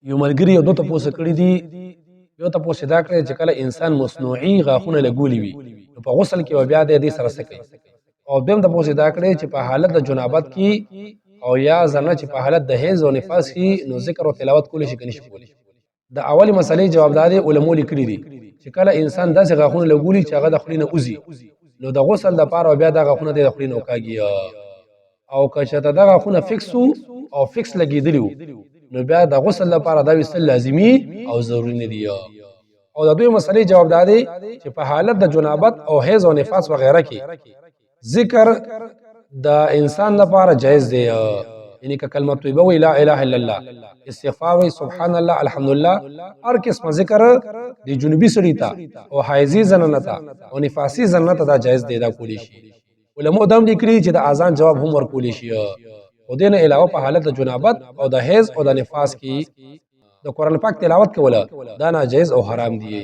یو ملګری یو دوه تپوس کړی دي. یو تپوس دا کړی چې کله انسان مصنوعي غاښونه لګولي وي نو په غسل کې بیا د دې سره څه کوي، او دویم تپوس دا کړی چې په حالت د جنابت کې او یا زنه چې په حالت د حیض او نفاس کې نو ذکر او تلاوت کولی شي که نشي کولی. د اولې مسلې جواب دا دی، علماو لیکلي دي چې کله انسان داسې غاښونه لګولي چې هغه د خولې نه وځي نو د غسل دپاره بیا دا غاښونه دی د خولې نه وکاږي، او که چېرته دا غاښونه فکس وو او فکس لګېدلي وو نو بیا د غسل لپاره دا ویستل لازمي او ضروري نه دي. او د دوی مسلې جواب دا دی چې په حالت د جنابت او حیض او نفاس وغیره کې ذکر د انسان لپاره جایز دی، یعنی که کلمه طیبه وی لا اله الا الله، استغفار وی سبحان الله الحمدلله، هر قسم ذکر د جنوبي سړي ته او حیضي زنانه ته او نفاسي زنانه ته دا جایز دی، دا کولی شي. علماء دام لیکلي چې د اذان جواب هم ورکولی شي. خو دې نه علاوه په حالت د جنابت او د حیض او د نفاس کې د قرآن پاک تلاوت کوله دا ناجایز او حرام دی.